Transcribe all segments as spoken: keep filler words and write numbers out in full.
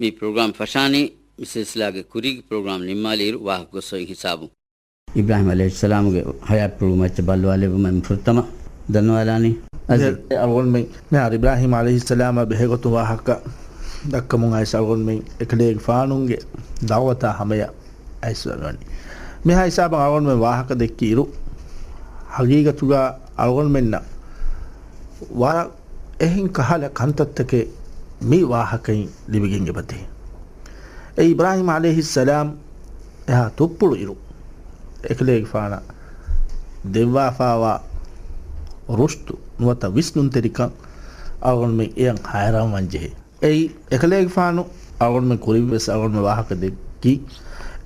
މި ޕްރޮގްރާމް ފަށާނީ މި ސިލްސިލާގެ ކުރީގެ ޕްރޮގްރާމް ނިންމާލިއިރު ވާހަކަ ގޮސް އޮތް ހިސާބުން. އިބްރާހީމް ޢަލައިހިއްސަލާމުގެ ޙަޔާތްޕުޅު މައްޗަށް ބައްލަވާލެއްވުމަށް ފުރަތަމަ ދަންނަވާލާނީ. އަޒީޒް. އަޅުގަނޑުމެން މިހާރު އިބްރާހީމް ޢަލައިހިއްސަލާމާ ބެހޭގޮތުން ވާހަކަ ދައްކަމުން އައިސް އަޅުގަނޑުމެން އެކަލޭގެފާނުގެ ދަޢުވަތާ ހަމަޔަށް އައިސްވަނީ. މިހާ ހިސާބަށް އަޅުގަނޑުމެން ވާހަކަ ދެއްކި އިރު، ހަގީގަތުގަ އަޅުގަނޑުމެންނަށް ވަރަށް އެހެން ކަހަލަ ކަންތައްތަކެއް މި ވާހަކައިން ލިބިގެން އެބަދޭ. އެ އިބްރާހީމް ޢަލައިހިއްސަލާމް އެހާ ތުއްޕުޅު އިރު، އެކަލޭގެފާނަށް ދެއްވާފާވާ ރުޝްދު ނުވަތަ ވިސްނުންތެރިކަން އަޅުގަނޑުމެން އެޔަށް ހައިރާންވާން ޖެހޭ. އެއީ، އެކަލޭގެފާނު އަޅުގަނޑުމެން ކުރިންވެސް އަޅުގަނޑުމެން ވާހަކަ ދެއްކީ،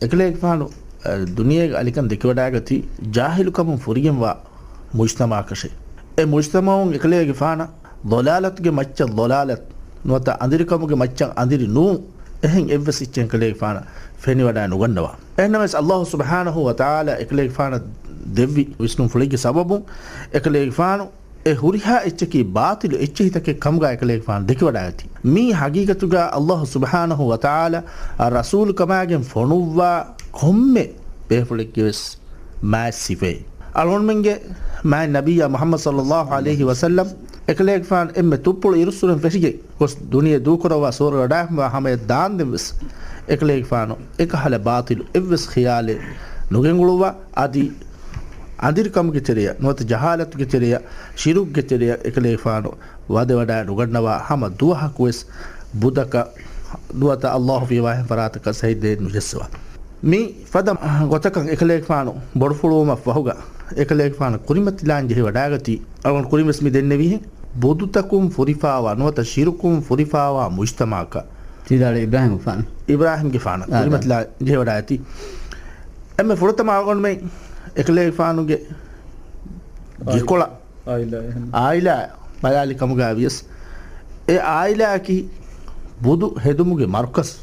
އެކަލޭގެފާނު، އަ، ދުނިޔޭގެ އަލިކަން ދެކިވަޑައިގަތީ ޖާހިލުކަމުން ފުރިގެންވާ މުޖްތަމަޢަކަށެ. އެ މުޖްތަމަޢުން އެކަލޭގެފާނަށް ޟަލާލަތުގެ މައްޗަށް ޟަލާލަތު ނުވަތަ އަނދިރިކަމުގެ މައްޗަށް އަނދިރި ނޫން އެހެން އެއްވެސް އެއްޗެއް އެކަލޭގެފާނަށް ފެނިވަޑައި ނުގަންނަވާ. އެހެންނަމަވެސް، އައްލާހު ސުބްޙާނަހު ވަތަޢާލާ އެކަލޭގެފާނަށް ދެއްވި ވިސްނުންފުޅެއްގެ ސަބަބުން އެކަލޭގެފާނު އެ ހުރިހާ އެއްޗަކީ ބާޠިލު އެއްޗެހިތަކެއް ކަމުގަ އެކަލޭގެފާނު ދެކިވަޑައިގަތީ. މީ ހަގީގަތުގަ އައްލާހު ސުބްޙާނަހު ވަތަޢާލާ އަށް ރަސޫލުކަމާގެން ފޮނުއްވާ ކޮންމެ ބޭފުޅެއްގެވެސް މާތް ސިފައެއް. އަޅުގަނޑުމެންގެ މާތް ނަބިއްޔާ މުޙައްމަދު ޞައްލައްލާހު ޢަލައިހި ވަސައްލަމް އެކަލޭގެފާނު އެންމެ ތުއްޕުޅު އިރުއްސުރެން ފެށިގެން ގޮސް ދުނިޔެ ދޫކުރައްވާ ސުވަރުގަވަޑައިގެންވާ ހަމަޔަށް ދާންދެންވެސް އެކަލޭގެފާނު އެކަހަލަ ބާޠިލު އެއްވެސް ޚިޔާލެއް ނުގެންގުޅުއްވާ، އަދި އަނދިރިކަމުގެ ތެރެޔަށް ނުވަތަ ޖަހާލަތުގެ ތެރެޔަށް، ޝިރުކްގެ ތެރެޔަށް އެކަލޭގެފާނު ވަދެވަޑައި ނުގަންނަވާ، ހަމަ ދުވަހަކުވެސް ބުދަކަށް ނުވަތަ އައްލާހު ފިޔަވާހެން ފަރާތަކަށް ސަޖިދައެއް ނުޖެއްސަވާ. މި ފަދަ ގޮތަކަށް އެކަލޭގެފާނު ބޮޑުފުޅުވުމަށް ފަހުގަ، އެކަލޭގެފާނު ކުރިމަތިލާން ޖެހިވަޑައިގަތީ، އަޅުގަނޑު ކުރިންވެސް މި ދެންނެވީހެން، ބުދުތަކުން ފުރިފާވާ ނުވަތަ ޝިރުކުން ފުރިފާވާ މުޖްތަމަޢަކަށް. ތިދާޅު އިބްރާހީމްގެފާނު. އިބްރާހީމްގެފާނަށް އާ، ކުރިމަތިލާ ޖެހިވަޑައިގަތީ. އެންމެ ފުރަތަމަ އަޅުގަނޑުމެން އެކަލޭގެފާނުގެ ގެކޮޅަށް އާއިލާ އެހެން. އާއިލާ ބަލާލި ކަމުގައި ވިޔަސް، އެ އާއިލާއަކީ ބުދު ހެދުމުގެ މަރުކަޒު.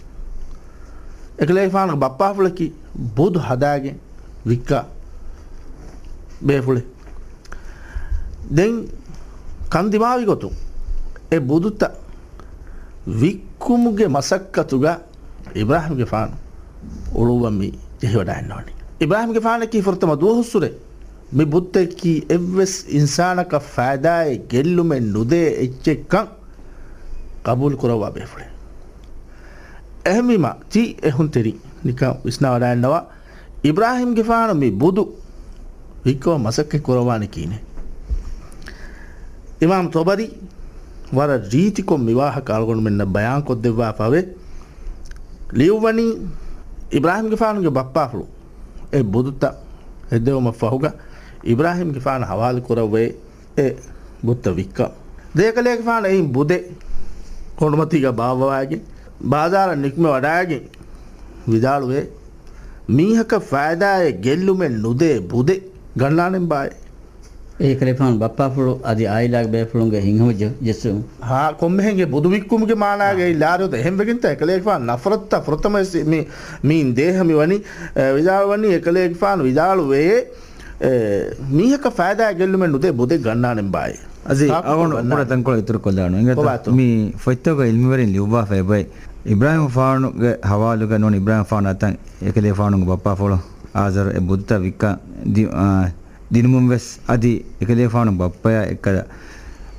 އެކަލޭގެފާނުގެ ބައްޕާފުޅަކީ ބުދު ހަދާގެން ވިއްކާ ބޭފުޅެއް. ދެން ކަންދިމާވި ގޮތުން އެ ބުދުތައް ވިއްކުމުގެ މަސައްކަތުގަ އިބްރާހީމްގެފާނު އުޅުއްވަން މި ޖެހިވަޑައިގަންނަވަނީ. އިބްރާހީމްގެފާނަކީ ފުރަތަމަ ދުވަހުއްސުރެ މި ބުއްތަކީ އެއްވެސް އިންސާނަކަށް ފައިދާއެއް ގެއްލުމެއް ނުދޭ އެއްޗެއްކަން ގަބޫލު ކުރައްވާ ބޭފުޅެއް. އެހެންވީމަ، ތި އެހުންތެރި ނިކަން ވިސްނާވަޑައިގަންނަވާ، އިބްރާހީމްގެފާނު މި ބުދު ވިއްކަވަން މަސައްކަތް ކުރައްވާނީ ކިހިނެއް؟ އިމާމް ޠަބަރީ ވަރަށް ރީތިކޮށް މި ވާހަކަ އަޅުގަނޑުމެންނަށް ބަޔާންކޮށްދެއްވާފަވޭ. ލިޔުއްވަނީ އިބްރާހީމްގެފާނުގެ ބައްޕާފުޅު އެ ބުދުތައް ހެއްދެވުމަށްފަހުގަ އިބްރާހީމްގެފާނަށް ހަވާލު ކުރައްވައޭ އެ ބުއްތައް ވިއްކަން. ދެ އެކަލޭގެފާނު އެއިން ބުދެއް ކޮނޑުމަތީގަ ބާއްވަވައިގެން، ބާޒާރަށް ނިކުމެވަޑައިގެން ވިދާޅުވޭ، މީހަކަށް ފައިދާއެއް ގެއްލުމެއް ނުދޭ ބުދެއް ގަންނާނެންބާއޭ. އެ އެކަލޭގެފާނު ބައްޕާފުޅު އަދި އާއިލާގެ ބޭފުޅުންގެ ހިތްހަމަޖެ-، ޖެއްސުން. ހާ، ކޮންމެހެން އެ ބުދު ވިއްކުމުގެ މާނާގައި އާ. ލާރިއޮތަ އެހެން ވެގެންތަ؟ އެކަލޭގެފާނު ނަފްރަތުތައް ފުރަތަމަވެސް މި-، މިއިން ދޭހަ މި ވަނީ، އެ، ވިދާޅުވަނީ އެކަލޭގެފާނު ވިދާޅުވޭ، އެ، މީހަކަށް ފައިދާއެއް ގެއްލުމެއް ނުދޭ ބުދެއް ގަންނާނެންބާއޭ. އަޒީ، ތާކު އަޅުގަނޑު ކޮބާތޯ؟ ކުޑަ ތަންކޮޅެއް އިތުރުކޮށްލާނަން. އެނގޭތަ؟ ކޮބާތޯ؟ މި ފޮތްތަކުގަ އިލްމުވެރިން ލިޔުއްވާފަ އެބައި. އިބްރާހީމްގެފާނުގެ ހަވާލުގަ ނޫން އިބްރާހީމްގެފާނު އަތަށް އެކަލޭގެފާނުގެ ބައްޕާފުޅު އާޒަރު އެ ބުދުތައް ވިއްކަން ދި-، އާ، ދިނުމުން ވެސް އަދި އެކަލޭގެފާނު ބައްޕަޔާ އެއްކަލަ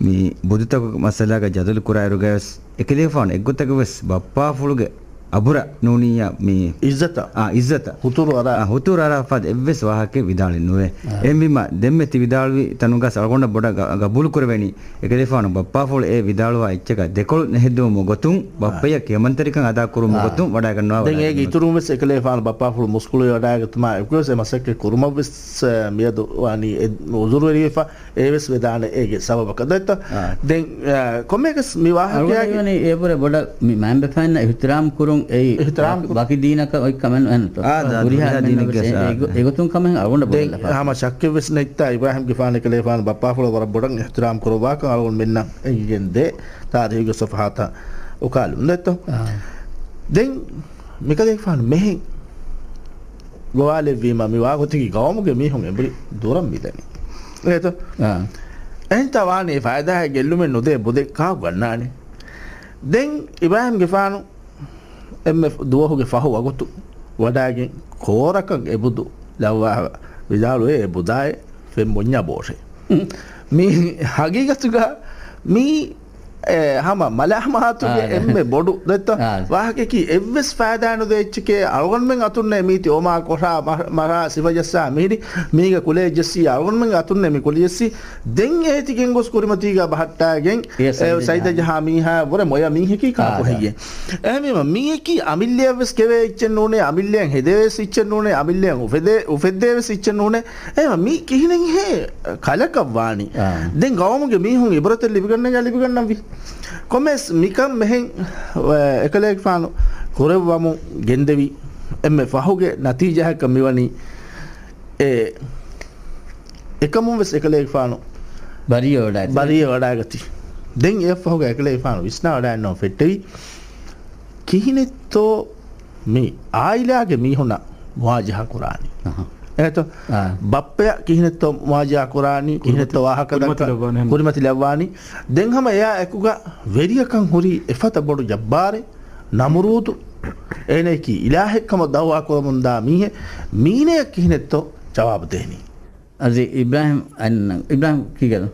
މި ބުދުތަކުގެ މައްސަލާގަ ޖަދަލު ކުރާއިރުގައި ވެސް އެކަލޭގެފާނު އެއްގޮތަކަށް ވެސް ބައްޕާފުޅުގެ އަބުރަށް ނޫނިއްޔާ މި އިއްޒަތަށް. އާ، އިއްޒަތަށް. ހުތުރު އަރާ. އާ، ހުތުރު އަރާ ފަދަ އެއްވެސް ވާހަކައެއް ވިދާޅެއް ނުވޭ. އާ. އެހެންވީމަ، ދެންމެ ތި ވިދާޅުވި ތަނުގަސް އަޅުގަނޑަށް ބޮޑަށް ގަ-، ގަބޫލު ކުރެވެނީ. އެކަލޭގެފާނު ބައްޕާފުޅު އެ ވިދާޅުވާ އެއްޗަކަށް ދެކޮޅު ނެހެއްދެވުމުގެ ގޮތުން، އާ. ބައްޕަޔަށް ކިޔަމަންތެރިކަން އަދާކުރުމުގެ އާ. ގޮތުން ވަޑައިގަންނަވާ. ދެން އޭގެ ވަޑައިގަންނަވާ. އިތުރުން ވެސް އެކަލޭގެފާނު ބައްޕާފުޅު މުސްކުޅިވެވަޑައިގަތުމާ އެކުވެސް އެ މަސައްކަތް ކުރުމަށް ވެސް، އަ، މިއަދު ވަނީ އެ ޢުޛުރުވެރިވެފަ. އެވެސް ވެދާނެ އޭގެ ސަބަބަކަށް. ދެއްތޯ؟ އާ. ދެން، އާ، ކޮންމެއަކަސް މި ވާހަކަޔާގެ އަޅުގަނޑު ވަނީ އެބުރެ ބޮޑަށް މި މައިންބަފައިންނަށް އިޙްތިރާމް ކުރުން އެއީ ވަކި، ވަކި ދީނަކަށް އޮތް ކަމެއް ނުހެންތޯ؟ އާ، ދާ، ހުރިހާ ހުރިހާ އެންމެންނަށް ވެސް ދީނެއްގެ އެ-، އެގޮ-، އެގޮތުން ކަމެއް އަޅުގަނޑަށް ދެން ބޮޑެއް ލަފާ. ހަމަ ޝައްކެއް ވެސް ނެތްތާ އިބްރާހީމްގެފާނު އެކަލޭގެފާނު ބައްޕާފުޅަށް ވަރަށް ބޮޑަށް އިޙްތިރާމް ކުރައްވާކަން އަޅުގަނޑުމެންނަށް އެނގިގެން ދޭ ތާރީހުގެ ޞަފްޙާތަށް އުކާލުން. ދެއްތޯ؟ އާ. ދެން މިކަލޭގެފާނު މެހެން ގޮވާލެއްވީމަ، މި ވާގޮތަކީ ގައުމުގެ މީހުން އެނބުރި ދުރަށް މިދަނީ. އޭތޯ؟ އާ. އެހެންތާ ވާނީ ފައިދާއެއް ގެއްލުމެއް ނުދޭ ބުދެއް ކާކު ގަންނާނެ؟ ދެން އިބްރާހީމްގެފާނު އެންމެ ދުވަހުގެ ފަހު ވަގުތު ވަޑާގެން ކޯރަކަށް އެބުދު ލައްވާ ވިދާޅުވޭ އެ ބުދާއެއް ފެން ބުންޏާ ބޯށޭ. މީ ހަގީގަތުގަ މީ، އެ، ހަމަ މަލާމާތުގެ އާ، އެންމެ ބޮޑު ދެއްތަ؟ އާ. ވާހަކަކީ އެއްވެސް ފައިދާ ނުދޭ އެއްޗެކޭ. އަޅުގަނޑުމެން އަތުންނޭ މީތި އޮމާ ކޮށާ މަ-، މަރާ ސިފަޖައްސާ މިހިރި މީގަ ކުލައެއް ޖެއްސީ، އަޅުގަނޑުމެން އަތުންނޭ މި ކުލަ ޖެއްސީ. ދެން އޭތި ގެންގޮސް ކުރިމަތީގަ ބަހައްޓާގެން، އެ، ސައިދަ ސައިދަ ޖަހާ. ޖަހާ މީހާ ވުރެ މޮޔަ މީހަކީ ކާކު އާ، ހެއްޔޭ؟ އެހެންވީމަ މީއަކީ އަމިއްލަޔަށްވެސް ކެވޭ އެއްޗެއް ނޫނޭ، އަމިއްލަޔަށް ހެދެވޭސް އެއްޗެއް ނޫނޭ، އަމިއްލަޔަށް އުފެދޭ، އުފެއްދޭވެސް އެއްޗެއް ނޫނޭ. އެހެންވީމަ މީ ކިހިނެއްހޭ ކަލަކަށް ވާނީ؟ އާ. ދެން ގައުމުގެ މީހުން އިބްރަތެއް ލިބިގަންނަން ލިބިގަންނަންވީ. ކޮމެސް މިކަން މެހެން، އެ، އެކަލޭގެފާނު ކުރެއްވަމުން ގެންދެވީ. އެންމެ ފަހުގެ ނަތީޖާއަކަށް މިވަނީ އެ އެކަމުން ވެސް އެކަލޭގެފާނު ބަރީއަށް ވަޑާގަތީ. ބަރީއަށް ވަޑާގަތީ. ދެން އެއަށްފަހުގަ އެކަލޭގެފާނު ވިސްނާ ވަޑާގަންނަވަން ފެއްޓެވީ، ކިހިނެއްތޯ މި އާއިލާގެ މީހުންނަށް މުވާޖަހާ ކުރާނީ. އަހަ. އެހެންތޯ؟ އާ. ބައްޕަޔަށް ކިހިނެއްތޯ މުވާޖަހާ ކުރާނީ، ކުރިމަތި-، ކިހިނެއްތޯ ވާހަކަ ކުރިމަތި ދައްކާ-، ލައްވާނެ ހަމަ. ކުރިމަތި ލައްވާނީ. ދެން ހަމަ އެއާ އެކުގަ ވެރިޔަކަށް ހުރީ އެފަދަ ބޮޑު ޖައްބާރެއް. ނަމުރޫދު އޭނައަކީ އިލާހެއްކަމަށް ދައުވާކުރަމުންދާ މީހެއް، މީނަޔަށް ކިހިނެއްތޯ ޖަވާބު ދޭނީ؟ އަދި އިބްރާހިމް އަންނަ-، އިބްރާހިމް ކީކޭތަ؟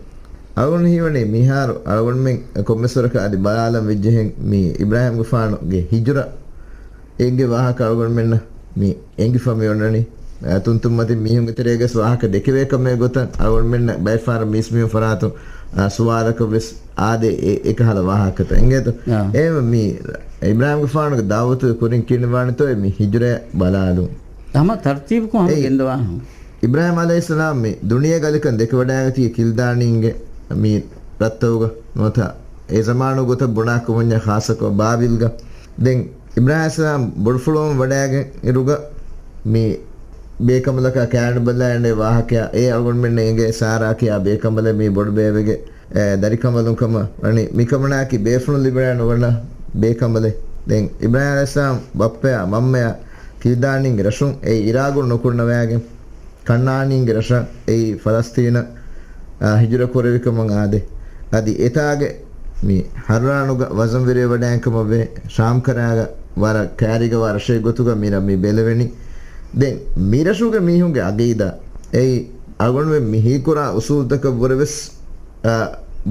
އަޅުގަނޑު ހީވަނީ މިހާރު އަޅުގަނޑުމެން ކޮންމެސްވަރަކަށް އަދި ބަލާލަން ވެއްޖެހެން މި އިބްރާހިމްގެފާނުގެ ހިޖުރަ އެއްގެ ވާހަކަ އަޅުގަނޑުމެންނަށް މި އެނގިފަ މި އޮންނަނީ. އަ، ތުންތުންމަތިން މީހުންގެ ތެރޭގަސް ވާހަކަ ދެކެވޭ ކަމެއް ގޮތަށް އަޅުގަނޑުމެންނަށް ބައެއް ފަހަރަށް މީސްމީހުން ފަރާތުން، އަ، ސުވާލަކަށް ވެސް އާދޭ އެ-، އެކަހަލަ ވާހަކަތައް އެނގޭތަ؟ އާ. އެހެންވެ މި އިބްރާހިމްގެފާނުގެ ދައުވަތުގެ ކުރިން ކިޔަނިވާނެތޯ މި ހިޖުރަޔަށް ބަލާލުން. ހަމަ ތަރުތީބުކޮށް ހަމަ އެއީ. ގެންދަވާ. އިބްރާހިމް ޢަލައިހިއްސަލާމް މި ދުނިޔޭގަ އަލިކަން ދެކެވަޑައިގަތީ ކިލްދާނީންގެ މި ރަށްތަކުގަ ނުވަތަ އެ ޒަމާނު ގޮތަށް ބުނާކަމަށްޏާ ޚާއްޞަކޮށް ބާބިލްގަ. ދެން އިބްރާހިމް ޢަލައިހިއްސަލާމް ބޮޑުފުޅުވަމުން ވަޑައިގެން އިރުގަ މި ބޭކަނބަލަކާ ކާނުބަލާ އެންނެ ވާހަކަޔާ އެ އަޅުގަނޑުމެންނަށް އެނގޭ ސާރާ ކިޔާ ބޭކަނބަލެއް މީ ބޮޑުބޭބެގެ އެ، ދަރިކަނބަލުން ކަމަށް ވަނީ މިކަމަނާއަކީ ބޭފުޅުން ލިބިގަންނަ ނުވަނަ ބޭކަނބަލެއް. ދެން އިބްރާހިމް ޢަލައިހިއްސަލާމް ބައްޕަޔާ މަންމަޔާ ކިލްދާނީންގެ ރަށުން އެ އިރާގުން ނުކުންނަވައިގެން ކަންޢާނީންގެ ރަށަށް އެއީ ފަލަސްތީނަށް، އާ، ހިޖުރަ ކުރެވިކަމަށް އާދެ. އަދި އެތާގެ މި ހައްރާނުގަ ވަޒަންވެރިވެވަޑައިގެން ކަމަށްވޭ ޝާމްކަރާގަ ވަރަށް ކައިރީގަވާ ރަށެއް ގޮތުގަ މި ރަށް މި ބެލެވެނީ. ދެން މި ރަށުގެ މީހުންގެ އަގީދާ އެއީ އަޅުގަނޑުމެން މި ހީކުރާ އުސޫލުތަކަށްވުރެވެސް އާ،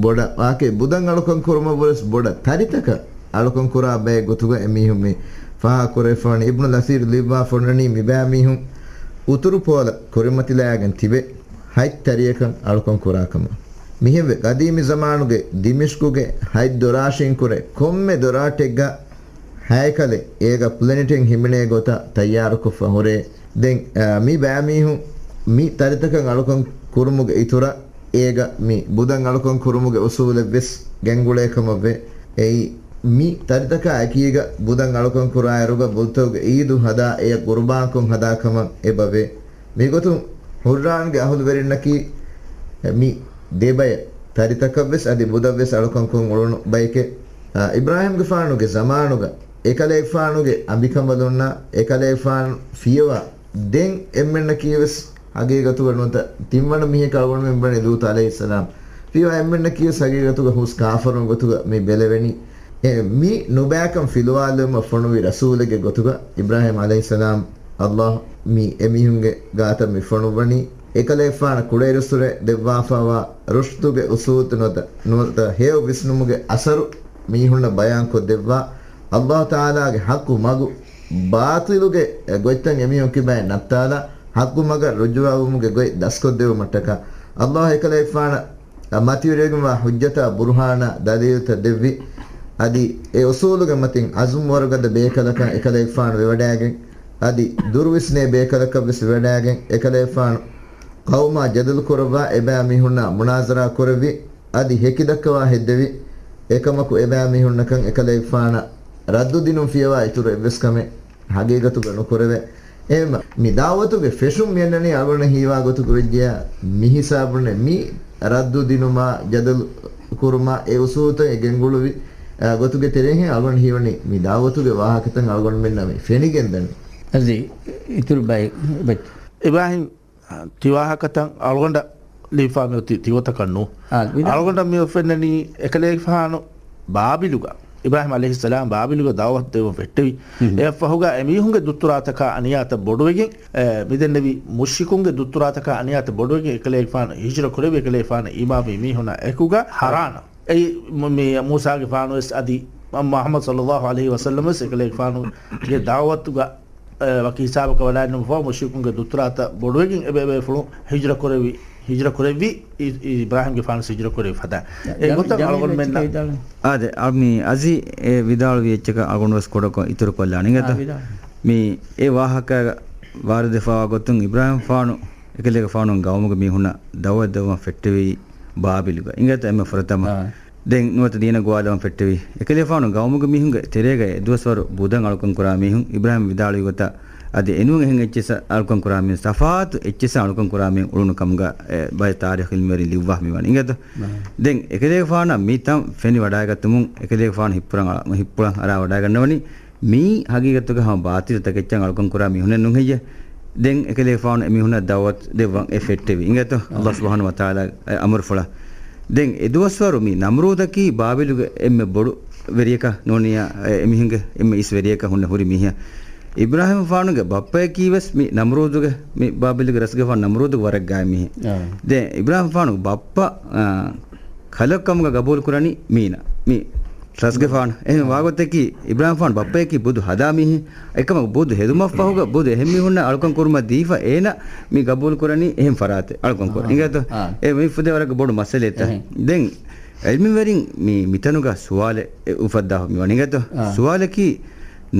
ބޮޑަށް ވާކޭ ބުދަން އަޅުކަން ކުރުމަށްވުރެސް ބޮޑަށް ތަރިތަކަށް އަޅުކަން ކުރާ ބައެއް ގޮތުގަ އެމީހުން މި ފާހަގަ ކުރެވިފަވަނީ. އިބްނު ލަސީރު ލިޔުއްވާފަ އޮންނަނީ މިބައިމީހުން އުތުރު ޕޯލަށް ކުރިމަތިލާގެން ތިބެ ހަތް ތަރިއަކަށް އަޅުކަން ކުރާ ކަމަށް. މިހެންވެ ގަދީމި ޒަމާނުގެ ދިމިޝްޤުގެ ހަތް ދޮރާށިން ކުރެ ކޮންމެ ދޮރާށެއްގަ ހައެކަލެއް އޭގަ ޕްލެނެޓެއް ހިމެނޭ ގޮތަށް ތައްޔާރުކޮށްފަ ހުރޭ. ދެން، އާ، މި ބައިމީހުން މި ތަރިތަކަށް އަޅުކަން ކުރުމުގެ އިތުރަށް އޭގަ މި ބުދަން އަޅުކަން ކުރުމުގެ އުސޫލެއްވެސް ގެންގުޅޭ ކަމަށްވޭ. އެއީ، މި ތަރިތަކާ އެކީގަ ބުދަން އަޅުކަން ކުރާއިރުގަ ބުދުތަކުގެ އީދު ހަދާ އެޔަށް ޤުރުބާންކޮށް ހަދާ ކަމަށް އެބަވޭ. މިގޮތުން ހުއްރާންގެ އަހުލުވެރިންނަކީ މި ދެބަޔަށް ތަރިތަކަށްވެސް އަދި ބުދަށްވެސް އަޅުކަންކޮށް އުޅުނު ބަޔެކޭ. އާ، އިބްރާހިމްގެފާނުގެ ޒަމާނުގަ އެކަލޭގެފާނުގެ އަނބިކަނބަލުންނާ އެކަލޭގެފާނު ފިޔަވާ ދެން އެންމެންނަކީވެސް ހަގީގަތުގަ ނުވަތަ ތިންވަނަ މީހަކަށް އަޅުގަނޑުމެން ބުނަނީ ލޫޠު ޢަލައިހިއްސަލާމް. ފިޔަވާ އެންމެންނަކީވެސް ހަގީގަތުގަ ހުސް ކާފަރުން ގޮތުގަ މި ބެލެވެނީ. އެ، މި ނުބައިކަން ފިލުވާލުމަށް ފޮނުވި ރަސޫލެއްގެ ގޮތުގަ އިބްރާހިމް ޢަލައިހިއްސަލާމް ﷲ މި އެމީހުންގެ ގާތަށް މި ފޮނުއްވަނީ. އެކަލޭގެފާނަށް ކުޑައިރުއްސުރެ ދެއްވާފައިވާ ރުޝްދުގެ އުސޫލު ނުވަތަ، ނުވަތަ ހެޔޮ ވިސްނުމުގެ އަސަރު މީހުންނަށް ބަޔާންކޮށްދެއްވާ، ﷲ ތަޢާލާގެ ޙައްޤު މަގު ބާޠިލުގެ ގޮތްތައް އެމީހުން ކިބައިން ނައްތާލާ، ޙައްޤު މަގަށް ރުޖޫޢަވުމުގެ ގޮތް ދަސްކޮށްދެވުމަށްޓަކާ، ﷲ އެކަލޭގެފާނަށް މަތިވެރިވެގެންވާ ޙުއްޖަތާ ބުރުހާނާ ދަލީލުތައް ދެއްވި. އަދި އެ އުސޫލުގެ މަތިން ޢަޒުމް ވަރުގަދަ ބޭކަލަކަށް އެކަލޭގެފާނު ވެވަޑައިގެން، އަދި ދުރުވިސްނޭ ބޭކަލަކަށްވެސް ވެވަޑައިގެން، އެކަލޭގެފާނު ޤައުމާ ޖަދަލު ކުރައްވާ އެބައިމީހުންނާ މުނާޒަރާ ކުރެއްވި. އަދި ހެކިދައްކަވާ ހެއްދެވި. އެކަމަކު އެބައިމީހުންނަކަށް އެކަލޭގެފާނަށް ރައްދު ދިނުން ފިޔަވާ އިތުރު އެއްވެސް ކަމެއް ހަގީގަތުގަ ނުކުރެވޭ. އެހެންމަ މި ދަޢުވަތުގެ ފެށުން މިއަންނަނީ އަޅުގަނޑަށް ހީވާ ގޮތުގަ ވެއްޖެޔާ، މި ހިސާބުންނެއް މި ރައްދު ދިނުމާ، ޖަދަލު ކުރުމާ، އެ އުސޫލުތައް އެ ގެންގުޅުވި، އާ، ގޮތުގެ ތެރޭހެން އަޅުގަނޑު ހީވަނީ މި ދަޢުވަތުގެ ވާހަކަތައް އަޅުގަނޑުމެންނަށް މި ފެނިގެންދަނީ. އަދި އިތުރު ބައެއް، ބައެއް. އިބްރާހިމް، އާ، ތި ވާހަކަތައް އަޅުގަނޑަށް ލިބިފާ މި އޮތީ ތިގޮތަކަށް ނޫ. އާ، ވިދާ. އަޅުގަނޑަށް މި އޮތް ފެންނަނީ އެކަލޭގެފާނު ބާބިލުގަ އިބްރާހިމް ޢަލައިހިއްސަލާމް ބާބިލުގަ ދަޢުވަތު ދެއްވަން ފެއްޓެވި. އެއަށްފަހުގަ އެމީހުންގެ ދުއްތުރާތަކާ އަނިޔާތައް ބޮޑުވެގެން، އެ، މިދެންނެވި މުޝްރިކުންގެ ދުއްތުރާތަކާ އަނިޔާތައް ބޮޑުވެގެން އެކަލޭގެފާނު ހިޖްރަ ކުރެއްވި އެކަލޭގެފާނު އީމާންވި މީހުންނާ އެކުގަ ހަރާނަ. އެއީ މު-، މި މޫސާގެފާނު ވެސް އަދި މުޙައްމަދު ޞައްލައްލާހު ޢަލައިހި ވަސައްލަމަ ވެސް އެކަލޭގެފާނުގެ ދަޢުވަތުގަ، އެ، ވަކި ހިސާބަކަށް ވަޑައިގެންނެވިފަ މުޝްރިކުންގެ ދުއްތުރާތައް ބޮޑުވެގެން އެބޭ އެބޭފުޅުން ހިޖްރަ ކުރެއްވި، ހި-، އިބްރާހިމްގެފާނު ހިޖްރަ ކުރެއްވި ފަދަ. އެ ގޮތަށް އަޅުގަނޑުމެންނަށް އާދެ، އަ، މި އަޒީ އެ ވިދާޅުވި އެއްޗަކަށް އަޅުގަނޑު ވެސް ކުޑަކޮށް އިތުރު ކޮށްލާނެ. އިނގޭތަ؟ މި އެ ވާހަކަ ވާރިދުވެފަވާ ގޮތުން އިބްރާހިމްފާނު އެކަލޭގެފާނު ގައުމުގެ މީހުންނަށް ދަޢުވަތު ދެއްވަން ފެއްޓެވީ ބާބިލުގަ. އިނގޭތަ އެންމެ ފުރަތަމަ. ދެން ނުވަތަ ދީނަށް ގޮވާލަވަން ފެއްޓެވީ. އެކަލޭފާނު ގައުމުގެ މީހުންގެ ތެރޭގައި އެދުވަސްވަރު ބުދަން އަޅުކަން ކުރާ މީހުން އިބްރާހިމް ވިދާޅުވި ގޮތަށް އަދި އެނޫން އެހެން އެއްޗިއްސަށް އަޅުކަން ކުރާ މީހުން ސަފާތު އެއްޗިއްސަށް އަޅުކަން ކުރާ މީހުން އުޅުނު ކަމުގަ އެ ބައެއް ތާރީޚު އިލްމުވެރިން ލިޔުއްވާ މިވަނީ. އިނގޭތޯ؟ ދެން އެކަލޭގެފާނަށް މި ތަން ފެނި ވަޑައިގަތުމުން އެކަލޭގެފާނު ހިއްޕުޅަން ހިއްޕުޅަން އަރާ ވަޑައިގަންނަވަނީ މީ ހަގީގަތުގަ ހަމަ ބާޠިލު ތަކެއްޗަށް އަޅުކަން ކުރާ މީހުނެއް ނޫން ހެއްޔޭ؟ ދެން އެކަލޭގެފާނު އެމީހުންނަށް ދަޢުވަތު ދެއްވަން އެ ފެއްޓެވި. އިނގޭތޯ؟ އައްލާހު ސުބްޙާނަހޫ ވަތަޢާލާ އެ އަމުރުފުޅަށް. ދެން އެދުވަސްވަރު މި ނަމްރޫދަކީ ބާބިލުގެ އެންމެ ބޮޑު ވެރިޔަކަށް ނޫނިއްޔާ، އެ އެމީހުންގެ އެންމެ އިސް ވެރިޔަކަށް ހުންނަ ހުރި މީހެއް. އިބްރާހިމްފާނުގެ ބައްޕަޔަކީ ވެސް މި ނަމްރޫދުގެ، މި ބާބިލުގެ ރަސްގެފާނު ނަމްރޫދުގެ ވަރަށް ގާތް މީހެއް. ދެން އިބްރާހިމްފާނުގެ ބައްޕަ، އާ، ކަލަކު ކަމުގަ ގަބޫލު ކުރަނީ މީނަ، މި ރަސްގެފާނު. އެހެން ވާގޮތަކީ، އިބްރާހިމްފާނު ބައްޕަޔަކީ ބުދު ހަދާ މީހެއް. އެކަމަކު ބުދު ހެދުމަށްފަހުގަ ބުދު އެހެން މީހުންނަށް އަޅުކަން ކުރުމަށް ދީފަ، އޭނަ މި ގަބޫލު ކުރަނީ އެހެން ފަރާތެއް އަޅުކަން ކުރަން. އާ. އިނގޭތޯ؟ އާ. އެ މި ފުދޭ ވަރަށް ބޮޑު މައްސަލައެއްތަ. އެހެން. ދެން އިލްމުވެރިން މި، މިތަނުގަ ސުވާލެއް އެ އުފައްދާފަ މިވަނީ. އިނގޭތޯ؟ އާ. ސުވާލަކީ،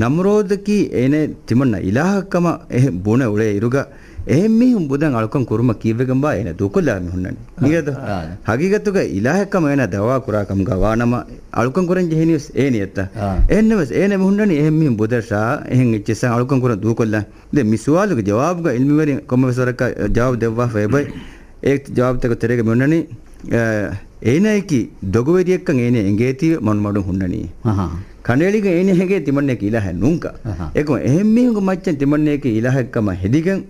ނަމްރޫދަކީ އޭނަ ތިމަންނަ އިލާހެއްކަމަށް އެ ބުނެ އުޅޭ އިރުގަ، އެހެން މީހުން ބުދަން އަޅުކަން ކުރުމަށް ކީއްވެގެންބާ އޭނަ ދޫކޮށްލާ މި ހުންނަނީ. އާ. އިނގޭތޯ؟ އާ. ހަގީގަތުގަ އިލާހެއްކަމަށް އޭނަ ދަޢުވާ ކުރާ ކަމުގަ ވާނަމަ، އަޅުކަން ކުރަން ޖެހެނީ ވެސް އޭނަޔަށްތަ؟ އާ. އެހެންނަމަވެސް އޭނަ މި ހުންނަނީ އެހެން މީހުން ބުދަށާ އެހެން އެއްޗިއްސަށް އަޅުކަން ކުރަން ދޫކޮށްލާ. ދެން މި ސުވާލުގެ ޖަވާބުގަ އިލްމުވެރިން ކޮންމެވެސް ވަރަކަށް ޖަވާބު ދެއްވާފަ އެބައި. އެ ޖަވާބުތަކުގެ ތެރޭގަ މި ހުންނަނީ، އެ، އޭނަޔަކީ ދޮގުވެރިއެއްކަން އޭނަ އެނގޭތީވެ މަޑުމަޑުން ހުންނަނީ. އަހާ. ކަނޑައެޅިގެން އޭނަ އެނގޭ ތިމަންނަޔަކީ އިލާހެއް ނޫންކަން. އަހާ. އެކަމަ އެހެން މީހުންގެ މައްޗަށް ތިމަންނަޔަކީ އިލާހެއްކަމަށް ހެދިގެން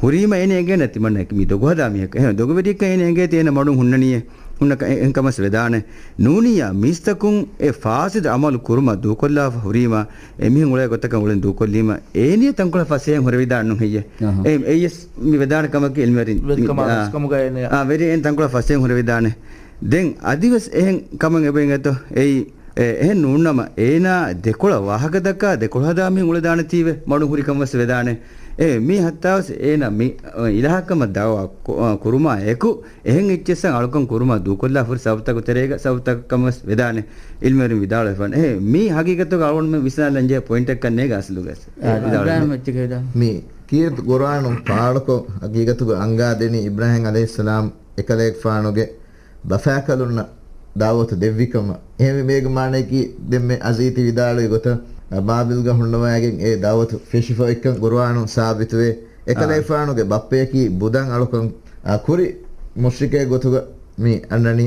ހުރީމަ އޭނަ އެނގޭނެ ތިމަންނަޔަކީ މީ ދޮގުހަދާ މީހެއް. އެހެން ދޮގުވެރިއެއްކަން އޭނަ އެނގޭތީ އޭނަ މަޑުން ހުންނަނީއޭ. ހުންނަ ކަ-، އެ-، އެހެން ކަމަސް ވެދާނެ. ނޫނިއްޔާ މީސްތަކުން އެ ފާސިދު އަމަލު ކުރުމަށް ދޫކޮށްލާފަ ހުރީމަ، އެމީހުން އުޅޭ ގޮތަކަށް އުޅެން ދޫކޮށްލީމަ، އޭނިޔަށް ތަންކޮޅެއް ފަސޭހައިން ހުރެވިދާނެ ނޫން ހެއްޔޭ؟ އަހަ. އެ-، އެއީވެސް މި ވެދާނެ ކަމަކީ އިލްމުވެރިން ވެދިކަމާ އާ، ވެސް ކަމުގައި އެނެއްޔާ. އާ، ވެރިއެއް ތަންކޮޅެއް ފަސޭހައިން ހުރެވިދާނެ. ދެން އަދިވެސް އެހެން ކަމެއް އެބައިނގޭތޯ؟ އެއީ، އެ-، އެހެން ނޫންނަމަ، އޭނާ ދެކޮޅަށް ވާހަކަދައްކާ ދެކޮޅަށް ހަދާ މީހުން އުޅެދާނެތީވެ މަޑުން ހުރި ކަމަށް ވެސް ވެދާނެ. އެ، މީ ހައްތާވެސް އޭނާ މި، އަ، އިލާހަކަމަށް ދަޢުވާ ކު-، އަ، ކުރުމާ އެކު، އެހެން އެއްޗިއްސަށް އަޅުކަން ކުރުމާ ދޫކޮށްލާފަ ހުރި ސަބަބުތަކުގެ ތެރޭގަ ސަބަބުތަކަށް ކަމަށް ވެސް ވެދާނެ. އިލްމުވެރިން ވިދާޅުވެފަ. އެ، މީ ހަގީގަތުގަ އަޅުގަނޑުމެން ވިސްނާލަން ޖެހޭ ޕޮއިންޓެއްކަން ނޭގަ އަސްލުގަ ވެސް. އާ، ވިދާޅުވެ. އިބްރާހިމް އެއްޗެކޭ ވިދާޅު. މި ކީރިތި ޤުރުއާނުން ފާޅުކޮށް ހަގީގަތުގަ އަންގާދެނީ އިބްރާހިމް ޢަލައިހިއްސަލާމް އެކަލޭގެފާނުގެ ބަފާކަލުންނަށް ދަޢުވަތު ދެއްވިކަމަށް. އެހެންވީމަ އޭގެ މާނަޔަކީ ދެންމެ އަޒީތި ވިދާޅުވި ގޮތަށް، އަ، ބާބިލްގަ ހުންނަވައިގެން އެ ދަޢުވަތު ފެށިފައޮތްކަން ޤުރުއާނުން ސާބިތުވޭ. އާ. އެކަލޭގެފާނުގެ ބައްޕަޔަކީ ބުދަން އަޅުކަން، އަ، ކުރި މުޝްރިކެއް ގޮތުގަ މި އަންނަނީ.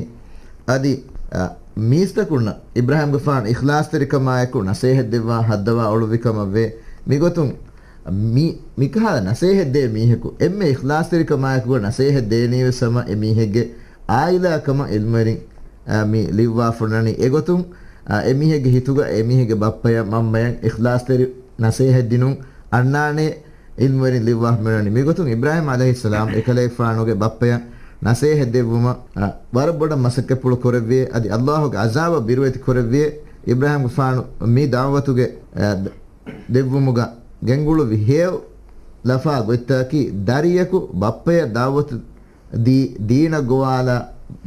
އަދި، އަ، މީސްތަކުންނަށް އިބްރާހިމްގެފާނު އިޚްލާޞްތެރިކަމާއެކު ނަސޭހަތް ދެއްވާ ހައްދަވާ އޮޅުއްވި ކަމަށްވޭ. މިގޮތުން މި، މިކަހަލަ ނަސޭހަތް ދޭ މީހަކު އެންމެ އިޚްލާޞްތެރިކަމާއެކުގަ ނަސޭހަތް ދޭނީވެސް ހަމަ އެ މީހެއްގެ އާއިލާ ކަމަށް އިލްމުވެރިން، އާ، މި ލިޔުއްވާފަ އޮންނަނީ. އެގޮތުން، އާ، އެ މީހެއްގެ ހިތުގަ އެ މީހެއްގެ ބައްޕަޔަށް މަންމަޔަށް އިޚްލާޞްތެރި ނަސޭހަތް ދިނުން އަންނާނޭ އިލްމުވެރިން ލިޔުއްވާފަ އޮންނަނީ. މިގޮތުން އިބްރާހިމް ޢަލައިހިއްސަލާމް އެކަލޭގެފާނުގެ ބައްޕަޔަށް ނަސޭހަތް ދެއްވުމަށް، އާ، ވަރަށް ބޮޑަށް މަސައްކަތްޕުޅު ކުރެއްވިއޭ، އަދި އައްލާހުގެ ޢަޒާބަށް ބިރުވެތި ކުރެއްވިއޭ. އިބްރާހިމްގެފާނު މި ދަޢުވަތުގެ، އާ، ދެއްވުމުގަ ގެންގުޅުއްވި ހެޔޮ ލަފާ ގޮތްތަކީ، ދަރިޔަކު ބައްޕަޔަށް ދަޢުވަތު ދީ، ދީނަށް ގޮވާލާ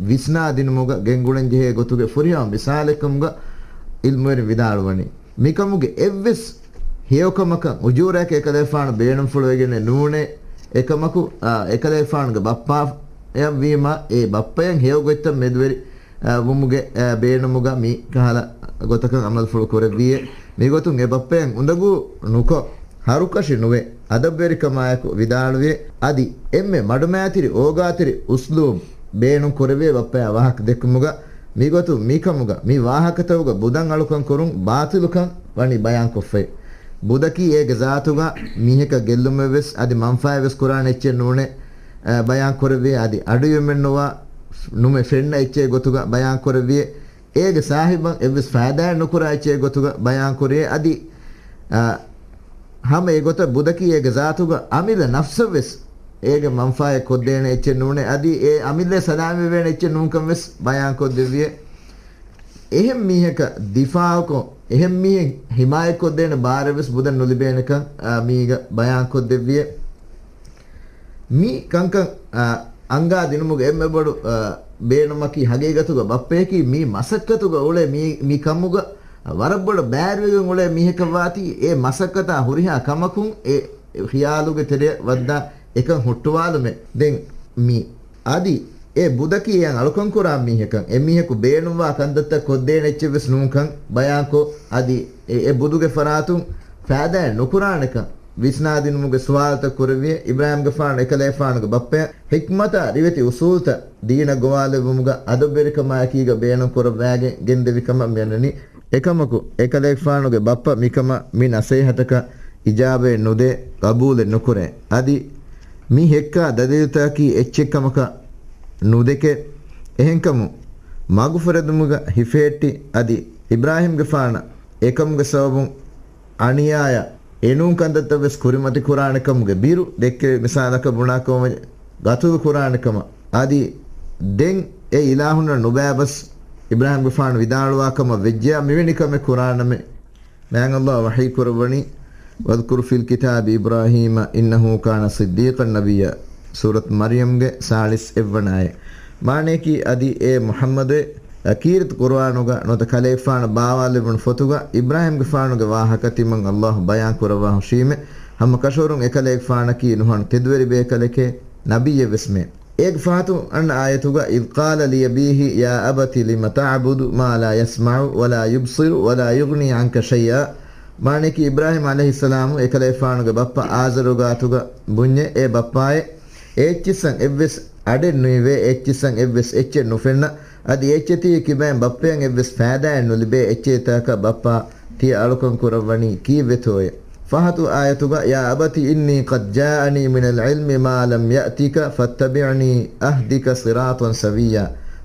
ވިސްނާދިނުމުގަ ގެންގުޅެންޖެހޭ ގޮތުގެ ފުރިހަމަ މިސާލެއްކަމުގަ އިލްމުވެރިން ވިދާޅުވަނީ. މިކަމުގެ އެއްވެސް ހެޔޮކަމަކަށް އުޖޫރައެކޭ އެކަލޭފާނު ބޭނުންފުޅުވެގެނެއް ނޫނޭ. އެކަމަކު، އާ، އެކަލޭފާނުގެ ބައްޕައަށްވީމާ އެ ބައްޕަޔަށް ހެޔޮ ގޮތްތައް މެދުވެރި އަ، ވުމުގެ، އަ، ބޭނުމުގަ މި ކަހަލަ ގޮތަކަށް އަމަލުފުޅު ކުރެއްވިއޭ. މިގޮތުން އެ ބައްޕަޔަށް އުނދަގޫ ނުކޮށް، ހަރުކަށި ނުވެ، އަދަބުވެރިކަމާއެކު ވިދާޅުވިއޭ. އަދި އެންމެ މަޑުމައިތިރި އޯގާތިރި އުސްލޫބް ބޭނުން ކުރެވޭ ބައްޕަޔާ ވާހަކަ ދެއްކުމުގަ، މިގޮތުން މިކަމުގަ މި ވާހަކަތަކުގަ ބުދަން އަޅުކަން ކުރުން ބާޠިލުކަން ވަނީ ބަޔާންކޮށްފައި. ބުދަކީ އޭގެ ޒާތުގަ މީހަކަށް ގެއްލުމެއްވެސް އަދި މަންފާއެއްވެސް ކުރާނެ އެއްޗެއް ނޫނޭ، އަ، ބަޔާން ކުރެއްވިއޭ. އަދި އަޑުއިވެމެއްނުވާ ނުމެ ފެންނަ އެއްޗެއް ގޮތުގަ ބަޔާން ކުރެއްވިއޭ. އޭގެ ސާހިބަށް އެއްވެސް ފައިދާއެއް ނުކުރާ އެއްޗެއް ގޮތުގަ ބަޔާންކުރޭ. އަދި، އާ، ހަމަ އެގޮތަށް ބުދަކީ އޭގެ ޒާތުގަ އަމިއްލަ ނަފްސަށްވެސް އޭގެ މަންފާއެއް ކޮށްދޭނެ އެއްޗެއް ނޫނޭ. އަދި އެ އަމިއްލައަށް ސަލާމަތްވޭނެ އެއްޗެއް ނޫންކަން ވެސް ބަޔާންކޮށްދެއްވިއޭ. އެހެން މީހަކަށް ދިފާއުކޮށް، އެހެން މީހެއް ހިމާޔަތްކޮށްދޭނެ ބާރެއް ވެސް ބުދަށް ނުލިބޭނެކަން، އާ، މީގަ ބަޔާންކޮށްދެއްވިއޭ. މި ކަންކަން، އާ، އަންގާ ދިނުމުގެ އެންމެ ބޮޑު، އާ، ބޭނުމަކީ ހަގީގަތުގަ ބައްޕަޔަކީ މި މަސައްކަތުގަ އުޅޭ މީ، މި ކަމުގަ ވަރަށް ބޮޑަށް ބައިވެރިވެގެން އުޅޭ މީހަކަށް ވާތީ، އެ މަސައްކަތާ ހުރިހާ ކަމަކުން އެ ޚިޔާލުގެ ތެރެއަށް ވައްދާ އެކަން ހުއްޓުވާލުމެއް. ދެން މި އަދި އެ ބުދަކީ އެއަށް އަޅުކަން ކުރާ މީހަކަށް، އެ މީހަކު ބޭނުންވާ ކަންތައްތައް ކޮށްދޭނެ އެއްޗެއް ވެސް ނޫންކަން ބަޔާންކޮށް، އަދި އެ، އެ ބުދުގެ ފަރާތުން ފައިދާއެއް ނުކުރާނެކަން ވިސްނާދިނުމުގެ ސުވާލުތައް ކުރެއްވިއޭ. އިބްރާހިމްގެފާނު އެކަލޭގެފާނުގެ ބައްޕަޔަށް ޙިކްމަތާ ރިވެތި އުސޫލުތައް ދީނަށް ގޮވާލެއްވުމުގަ އަދަބުވެރިކަމާއެކީގަ ބޭނުންކުރައްވާގެން ގެންދެވި ކަމަށް މިއަންނަނީ. އެކަމަކު، އެކަލޭގެފާނުގެ ބައްޕަ މިކަމަށް މި ނަސޭހަތަކަށް އިޖާބައެއް ނުދޭ، ގަބޫލެއް ނުކުރޭ. އަދި މި ހެއްކާ ދަލީލުތަކަކީ އެއްޗެއްކަމަކަށް ނުދެކޭ. އެހެންކަމުން، މަގުފުރެދުމުގަ ހިފެހެއްޓި އަދި އިބްރާހިމްގެފާނަށް އެކަމުގެ ސަބަބުން އަނިޔާޔަށް އެނޫން ކަންތައްތައް ވެސް ކުރިމަތި ކުރާނެ ކަމުގެ ބިރު ދެއްކެވި. މިސާލަކަށް ބުނާކަމަށް ގަތުލު ކުރާނެ ކަމަށް. އަދި ދެން އެ އިލާހުންނަށް ނުބައިބަސް އިބްރާހިމްގެފާނު ވިދާޅުވާ ކަމަށް ވެއްޖެޔާ މިވެނި ކަމެއް ކުރާނަމޭ. މާތް ﷲ ވަޙީ ކުރައްވަނީ، "واذكر في الكتاب إبراهيم إنه كان صديقا نبيا." ސޫރަތު މަރްޔަމްގެ ސާޅީސް އެއްވަނަ އާޔަތް. މާނަޔަކީ އަދި އޭ މުޙައްމަދޭ، ކީރިތި ޤުރުއާނުގަ ނުވަތަ ކަލޭގެފާނަށް ބާވާލެވުނު ފޮތުގަ އިބްރާހިމްގެފާނުގެ ވާހަކަ ތިމަން ﷲ ބަޔާން ކުރައްވާ ހުށީމެ. ހަމަ ކަށަވަރުން އެކަލޭގެފާނަކީ ނުހަނު ތެދުވެރި ބޭކަލެކޭ، ނަބިއްޔެއް ވެސްމެ. އޭގެ ފަހަތު އަންނަ އާޔަތުގަ، "إذ قال لأبيه يا أبت لم تعبد ما لا يسمع ولا يبصر ولا يغني عنك شيئا." މާނަޔަކީ އިބްރާހިމް ޢަލައިހިއްސަލާމު އެކަލޭގެފާނުގެ ބައްޕަ އާޒަރު ގާތުގަ ބުންޏެ، އޭ ބައްޕާއޭ، އެއްޗިއްސަށް އެއްވެސް އަޑެއް ނުއިވޭ، އެއްޗިއްސަށް އެއްވެސް އެއްޗެއް ނުފެންނަ، އަދި އެއްޗެތީ ކިބައިން ބައްޕައަށް އެއްވެސް ފައިދާއެއް ނުލިބޭ އެއްޗެތާކަށް ބައްޕާ ތިޔަ އަޅުކަން ކުރައްވަނީ ކީއްވެތޯއޭ؟ ފަހަތު އާޔަތުގަ، "يا أبت إني قد جاءني من العلم ما لم يأتك فاتبعني أهدك صراطا سويا."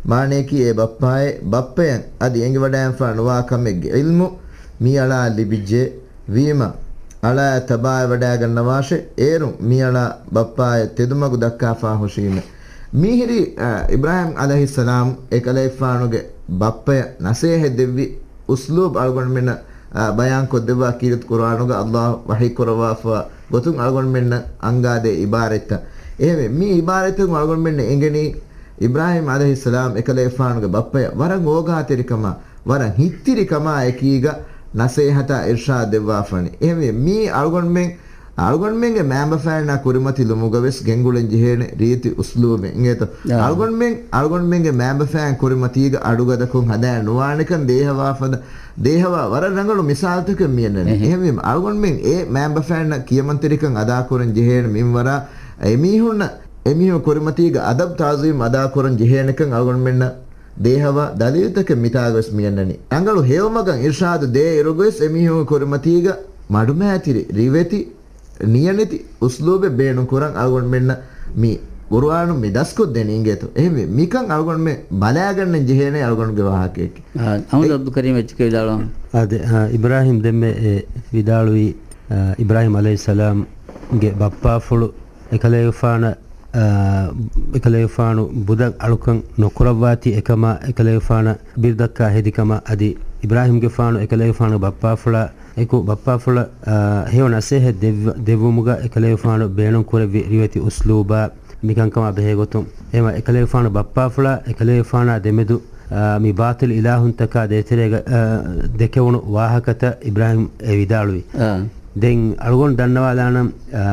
މާނަޔަކީ އޭ ބައްޕާއޭ، ބައްޕައަށް އަދި އެނގިވަޑައިގެންފާ ނުވާ ކަމެއްގެ ޢިލްމު މިއަޅާއަށް ލިބިއްޖެ. ވީމަ، އަޅާއަށް ތަބާވެވަޑައިގަންނަވާށޭ، އޭރުން މިއަޅާ ބައްޕާއަށް ތެދުމަގު ދައްކާފާ ހުށީމެ. މީހިރީ، އަ، އިބްރާހިމް ޢަލައިހިއްސަލާމް އެކަލޭގެފާނުގެ ބައްޕަޔަށް ނަސޭހަތް ދެއްވި އުސްލޫބް އަޅުގަނޑުމެންނަށް، އަ، ބަޔާންކޮށްދެއްވާ ކީރިތި ޤުރުއާނުގަ ﷲ ވަޙީ ކުރައްވާފަ ގޮތުން އަޅުގަނޑުމެންނަށް އަންގާދޭ ޢިބާރަތްތައް. އެހެންވެ، މި ޢިބާރަތްތަކުން އަޅުގަނޑުމެންނަށް އެނގެނީ، އިބްރާހިމް ޢަލައިހިއްސަލާމް އެކަލޭގެފާނުގެ ބައްޕަޔަށް ވަރަށް އޯގާތެރިކަމާ، ވަރަށް ހިތްތިރިކަމާ އެކީގަ ނަސޭހަތާ އިރްޝާދް ދެއްވާފަނި. އެހެންވެ، މީ އަޅުގަނޑުމެން، އަޅުގަނޑުމެންގެ މައިންބަފައިންނާ ކުރިމަތިލުމުގަ ވެސް ގެންގުޅެން ޖެހޭނެ ރީތި އުސްލޫބެއް އިނގޭތޯ؟ އާ. އަޅުގަނޑުމެން، އަޅުގަނޑުމެންގެ މައިންބަފައިން ކުރިމަތީގަ އަޑުގަދަކޮށް ހަދާން ނުވާނެކަން ދޭހަވާ ފަދަ، ދޭހަވާ ވަރަށް ރަނގަޅު މިސާލުތަކެއް މިއަންނަނީ. އެހެން. އެހެންވީމަ، އަޅުގަނޑުމެން އެ މައިންބަފައިންނަށް ކިޔަމަންތެރިކަން އަދާކުރަން ޖެހޭނެ މިންވަރާ، އެމީހުންނަށް، އެމީހުން ކުރިމަތީގަ އަދަބް ތާޒީމް އަދާކުރަން ޖެހޭނެކަން އަޅުގަނޑުމެންނަށް ދޭހަވާ ދަލީލުތަކެއް މިތާގަވެސް މިއަންނަނީ. ރަނގަޅު ހެޔޮމަގަށް އިރްޝާދު ދޭ އިރުގަވެސް އެމީހުންގެ ކުރިމަތީގަ މަޑުމައިތިރި، ރިވެތި، ނިޔަނެތި އުސްލޫބެއް ބޭނުން ކުރަން އަޅުގަނޑުމެންނަށް މި ޤުރުއާނުން މި ދަސްކޮށްދޭނީ އިނގޭތޯ. އެހެންވެ، މިކަން އަޅުގަނޑުމެން ބަލާގަންނަން ޖެހޭނެ އަޅުގަނޑުގެ ވާހަކައެކޭ. އާ، އަޙްމަދު އެ- ޢަބްދުލް ކަރީމް އެއްޗެކޭ ވިދާޅުވާ. އާދެ، އާ، އިބްރާހިމް ދެންމެ އެ ވިދާޅުވީ، އާ، އިބްރާހިމް ޢަލައިހިއްސަލާމްގެ ބައްޕާފުޅު އެކަލޭގެފާނަށް، އާ، އެކަލޭގެފާނު ބުދަށް އަޅުކަން ނުކުރައްވާތީ އެކަމާ، އެކަލޭގެފާނަށް ބިރުދައްކާ ހެދިކަމާ، އަދި އިބްރާހިމްގެފާނު އެކަލޭގެފާނުގެ ބައްޕާފުޅާ އެކު ބައްޕާފުޅަށް، އާ، ހެޔޮ ނަސޭހަތް ދެއްވ-، ދެއްވުމުގަ އެކަލޭގެފާނު ބޭނުން ކުރެއްވި ރިވެތި އުސްލޫބާ މިކަންކަމާ ބެހޭގޮތުން. އެހެންވެ އެކަލޭގެފާނު ބައްޕާފުޅާ އެކަލޭގެފާނާ ދެމެދު، އާ، މި ބާޠިލް އިލާހުންތަކާ ދޭތެރޭގަ، އާ، ދެކެވުނު ވާހަކަތައް އިބްރާހިމް އެ ވިދާޅުވި. އާ. ދެން އަޅުގަނޑު ދަންނަވާލާނަން، އާ،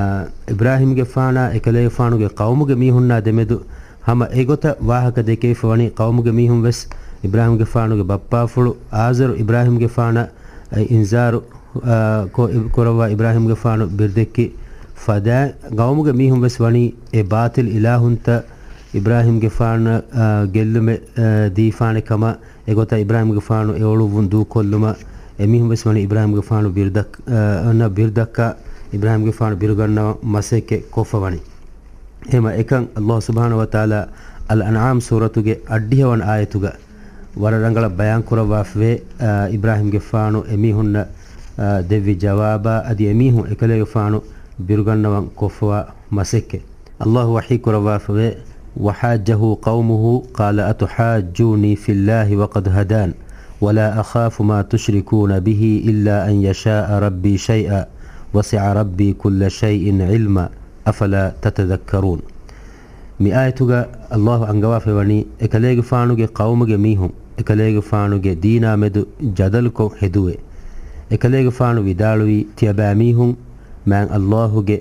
އިބްރާހިމްގެފާނާ އެކަލޭގެފާނުގެ ޤައުމުގެ މީހުންނާ ދެމެދު ހަމަ އެގޮތަށް ވާހަކަ ދެކެވިފަ ވަނީ، ޤައުމުގެ މީހުން ވެސް އިބްރާހިމްގެފާނުގެ ބައްޕާފުޅު އާޒަރު އިބްރާހިމްގެފާނަށް އިންޒާރު، އާ، ކޮ-، ކުރައްވާ އިބްރާހިމްގެފާނު ބިރުދެއްކި ފަދައިން، ޤައުމުގެ މީހުން ވެސް ވަނީ އެ ބާޠިލް އިލާހުންތައް އިބްރާހިމްގެފާނަށް، އާ، ގެއްލުމެއް، އާ، ދީފާނެ ކަމަށް، އެގޮތަށް އިބްރާހިމްގެފާނު އެ އުޅުއްވުން ދޫކޮށްލުމަށް އެމީހުން ވެސް ވަނީ އިބްރާހިމްގެފާނު ބިރުދައް-، އާ، އަންނަ ބިރުދައްކާ އިބްރާހިމްގެފާނު ބިރުގަންނަވަން މަސައްކަތް ކޮށްފަ ވަނީ. އެހެންވެ އެކަން ﷲ ސުބްޙާނަހޫ ވަތަޢާލާ އަލް އަންޢާމް ސޫރަތުގެ އަށްޑިހަވަނަ އާޔަތުގަ ވަރަށް ރަނގަޅަށް ބަޔާން ކުރައްވާފަވޭ، އާ، އިބްރާހީމްގެފާނު އެމީހުންނަށް، އާ، ދެއްވި ޖަވާބާ އަދި އެމީހުން އެކަލޭގެފާނު ބިރުގަންނަވަން ކޮށްފަވާ މަސައްކަތް. އައްލާހު ވަޙީ ކުރައްވާފަވޭ، وحاجه قومه قال أتحاجوني في الله وقد هدان ولا أخاف ما تشركون به إلا أن يشاء ربي شيئا وسع ربي كل شيء علما أفلا تتذكرون. މި އާޔަތުގަ އައްލާހު އަންގަވާފައިވަނީ، އެކަލޭގެފާނުގެ ޤައުމުގެ މީހުން އެކަލޭގެފާނުގެ ދީނާ މެދު ޖަދަލުކޮށް ހެދުވޭ. އެކަލޭގެފާނު ވިދާޅުވީ، ތިޔަބައިމީހުން މާތް އައްލާހުގެ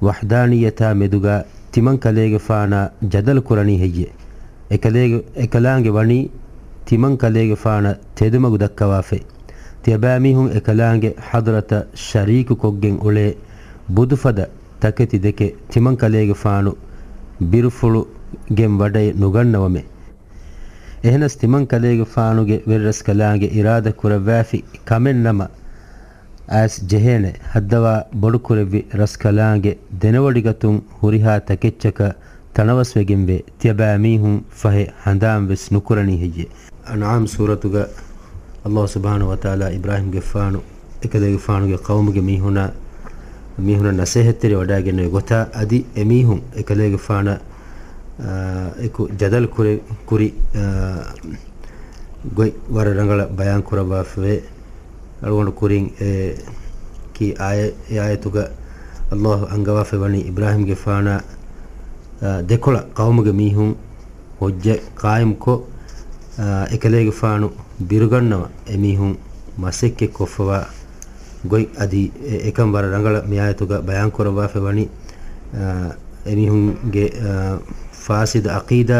ވަޙްދާނިއްޔަތާ މެދުގަ ތިމަން ކަލޭގެފާނާ ޖަދަލު ކުރަނީ ހެއްޔޭ؟ އެކަލޭގެ-، އެކަލާނގެ ވަނީ ތިމަން ކަލޭގެފާނަށް ތެދުމަގު ދައްކަވާފައި. ތިޔަބައިމީހުން އެކަލާނގެ ޙަޟްރަތަށް ޝަރީކު ކޮށްގެން އުޅޭ ބުދުފަދަ ތަކެތި ދެކެ ތިމަން ކަލޭގެފާނު ބިރުފުޅު ގެން ވަޑައެއް ނުގަންނަވަމޭ. އެހެނަސް ތިމަން ކަލޭގެފާނުގެ ވެރިރަސްކަލާނގެ އިރާދަ ކުރައްވާފި ކަމެއް ނަމަ، އައިސް ޖެހޭނެ. ހައްދަވާ ބޮޑުކުރެއްވި ރަސްކަލާނގެ ދެނެވޮޑިގަތުން ހުރިހާ ތަކެއްޗަކަށް ތަނަވަސްވެގެންވޭ. ތިޔަބައިމީހުން ފަހެ ހަނދާން ވެސް ނުކުރަނީ ހެއްޔޭ؟ އަންޢާމް ސޫރަތުގަ އައްލާހު ސުބްޙާނަހު ވަތަޢާލާ އިބްރާހީމްގެފާނު އެކަލޭގެފާނުގެ ޤައުމުގެ މީހުނާ، މީހުނަށް ނަސޭހަތްތެރި ވަޑައިގެންނެވި ގޮތާ އަދި އެމީހުން އެކަލޭގެފާނަށް، އާ، އެކު ޖަދަލު ކުރެ-، ކުރި، އާ، ގޮތް ވަރަށް ރަނގަޅަށް ބަޔާން ކުރައްވާފަވޭ. އަޅުގަނޑު ކުރިން އެ ކީ އާޔަ-، އެ އާޔަތުގަ އައްލާހު އަންގަވާފައިވަނީ އިބްރާހީމްގެފާނާ، އާ، ދެކޮޅަށް ޤައުމުގެ މީހުން ޙުއްޖަތް ޤާއިމްކޮށް، އާ، އެކަލޭގެފާނު ބިރުގަންނަވަން އެމީހުން މަސައްކަތް ކޮށްފަވާ ގޮތް އަދި އެ-، އެކަން ވަރަށް ރަނގަޅަށް މި އާޔަތުގަ ބަޔާން ކުރައްވާފައިވަނީ، އާ، އެމީހުންގެ، އާ، ފާސިދު ޢަޤީދާ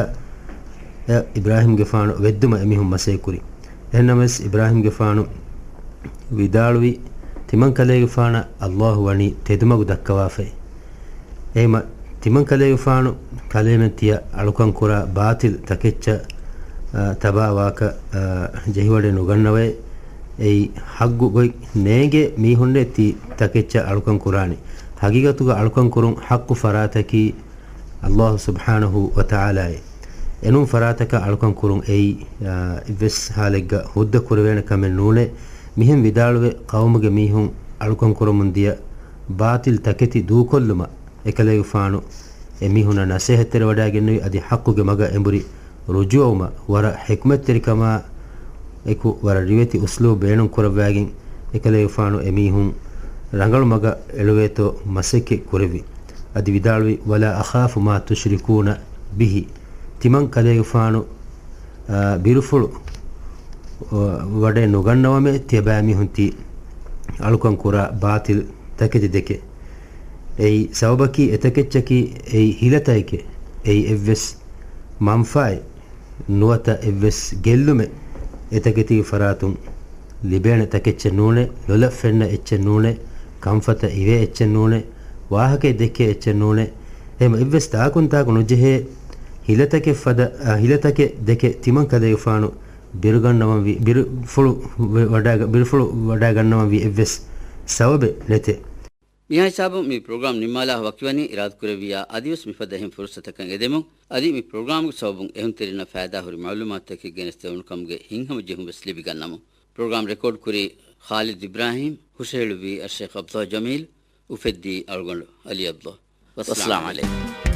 އެ އިބްރާހީމްގެފާނު ވެއްދުމަށް އެމީހުން މަސައްކަތް ކުރި. އެހެންނަމަވެސް އިބްރާހީމްގެފާނު ވިދާޅުވި، ތިމަން ކަލޭގެފާނަށް އައްލާހު ވަނީ ތެދުމަގު ދައްކަވާފައި. އެހެމަ ތިމަން ކަލޭގެފާނު ކަލޭމެން ތިޔަ އަޅުކަން ކުރާ ބާޠިލް ތަކެއްޗަށް، އާ، ތަބާވާކަށް، އާ، ޖެހިވަޑައެއް ނުގަންނަވައޭ. އެއީ ޙައްޤު ގޮތް ނޭނގޭ މީހުންނޭ ތި ތަކެއްޗަށް އަޅުކަން ކުރާނީ. ޙަޤީޤަތުގަ އަޅުކަން ކުރުން ޙައްޤު ފަރާތަކީ އައްލާހު ސުބްޙާނަހު ވަތަޢާލާއޭ. އެނޫން ފަރާތަކަށް އަޅުކަން ކުރުން އެއީ، އާ، އެއްވެސް ޙާލެއްގަ ހުއްދަ ކުރެވޭނެ ކަމެއް ނޫނޭ. މިހެން ވިދާޅުވެ، ޤައުމުގެ މީހުން އަޅުކަން ކުރަމުން ދިޔަ ބާޠިލް ތަކެތި ދޫކޮށްލުމަށް އެކަލޭގެފާނު އެމީހުންނަށް ނަސޭހަތްތެރިވަޑައިގެންނެވި އަދި ޙައްޤުގެ މަގަށް އެނބުރި ރުޖޫޢަވުމަށް ވަރަށް ޙިކްމަތްތެރިކަމާ އެކު ވަރަށް ރިވެތި އުސްލޫބް ބޭނުން ކުރައްވައިގެން އެކަލޭގެފާނު އެމީހުން ރަނގަޅު މަގަށް އެޅުވޭތޯ މަސައްކަތް ކުރެއްވި. އަދި ވިދާޅުވި، ولا أخاف ما تشركون به، ތިމަން ކަލޭގެފާނު، އާ، ބިރުފުޅު، އާ، ވަޑައެއް ނުގަންނަވަމޭ ތިޔަބައިމީހުން ތި އަޅުކަން ކުރާ ބާޠިލް ތަކެތި ދެކެ. އެއީ ސަބަބަކީ އެތަކެއްޗަކީ އެއީ ހިލަތަކެކޭ. އެއީ އެއްވެސް މަންފާއެއް ނުވަތަ އެއްވެސް ގެއްލުމެއް އެތަކެތީގެ ފަރާތުން ލިބޭނެ ތަކެއްޗެއް ނޫނޭ، ލޮލަށް ފެންނަ އެއްޗެއް ނޫނޭ، ކަންފަތަށް އިވޭ އެއްޗެއް ނޫނޭ، ވާހަކައެއް ދެއްކޭ އެއްޗެއް ނޫނޭ. އެހެމަ އެއްވެސް ތާކުން ތާކު ނުޖެހޭ ހިލަތަކެއް ފަދަ، އަ، ހިލަތަކެއް ދެކެ ތިމަން ކަލޭގެފާނު ބިރުގަންނަވަންވީ، ބިރުފުޅު ވެ-، ވަޑާގަ-، ބިރުފުޅު ވަޑާގަންނަވަންވީ އެއްވެސް ސަބަބެއް ނެތޭ. މިހާ ހިސާބުން މި ޕްރޮގްރާމް ނިންމާލާ ވަކިވަނީ އިރާދަކުރެއްވިއްޔާ އަދިވެސް މިފަދަ އެހެން ފުރުސަތަކަށް އެދެމުން، އަދި މި ޕްރޮގްރާމްގެ ސަބަބުން އެހުންތެރިންނަށް ފައިދާހުރި މަޢުލޫމާތުތަކެއް ގެނެސްދެވުނު ކަމުގެ ހިތްހަމަޖެހުން ވެސް ލިބިގަންނަމުން. ޕްރޮގްރާމް ރެކޯޑް ކުރީ ޚާލިދު އިބްރާހީމް، ހުށަހެޅުއްވީ އައްޝޭޚް އަބްދުﷲ ޖަމީލް، އުފެއްދީ އަޅުގަނޑު އަލީ އަބްދުﷲ. ވައްސަލާމް ޢަލައިކުމް.